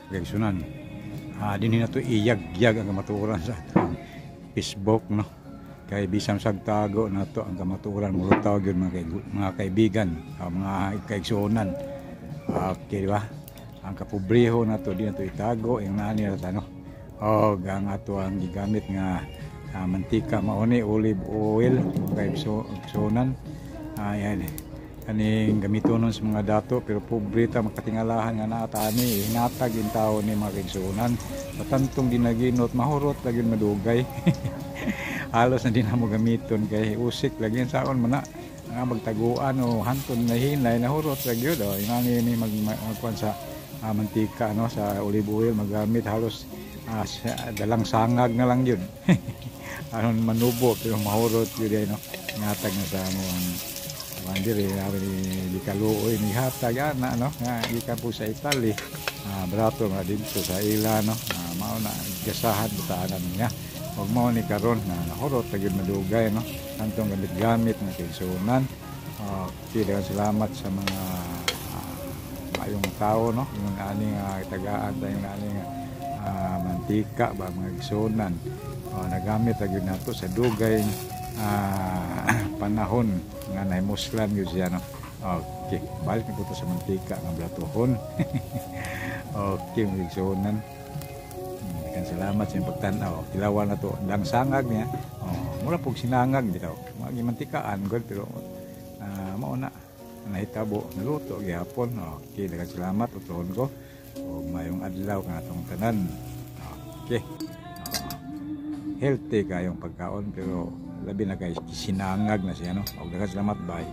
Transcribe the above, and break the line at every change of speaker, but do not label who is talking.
Kaigsuonan, dinhi nato iyagyag ang kamatuoran sa atong Facebook, no, kay bisan sag tago nato ang kamatuoran, mulutaw gyud, mga kaibigan, mga kaigsuonan. Okay, di ba? Ang kapobreho nato, di nato itago yung nani na, no? Og ang ato ang gigamit nga mantika mao ni olive oil, mga kaigsuonan. Ayan, kaning gamitonon sa mga dato, pero pobre ta, makatingalahan nga naa ta ani, hinatag in tao ni, mga kaigsuonan. Sa tantong ginaginot, mahurot lagi, madugay. Halos na di na mo gamiton kay usik lagi saon man na nga magtaguan o hanton na hinay, nahurot lagi yun. Oh, ingani ni magkuan sa mantika, no, sa olive oil magamit, halos dalang sangag na lang yun aron manubo, pero mahurot yun ay, no. Ngatag na sa amo ang kuan diri, ari di kaluoy ni hatag ana, no, nga gikan po sa Italy. Barato nga didto sa ila, no. Mao na gasahan butaanan niya ug mao ni karon na nahurot gyud, madugay, no, antong gamit-gamit nga kaigsuonan. Okay, daghang salamat sa mga maayong tao, no, yung ani nga tagaan tayo ani nga mantika ba, mga igsuonan. Nagamit ra gyud nato sa dugay panahon nga nahimuslan gyud siya, no. Okay, balik na po to sa mantika nga blatuhon. Okay, mga igsuonan. Daghang salamat sa inyong pagtan-aw. Tilawan na to lang sangag niya. Oh, mura pug sinangag bitaw. Mga mantikaan gud, pero mao na nahitabo, naluto gihapon. Okay, daghang salamat, utohon ko. Ug maayong adlaw kanatong tanan. Okay. Healthy kayong pagkaon, pero labi na kay sinangag na siya, no. Og daghang salamat, bye.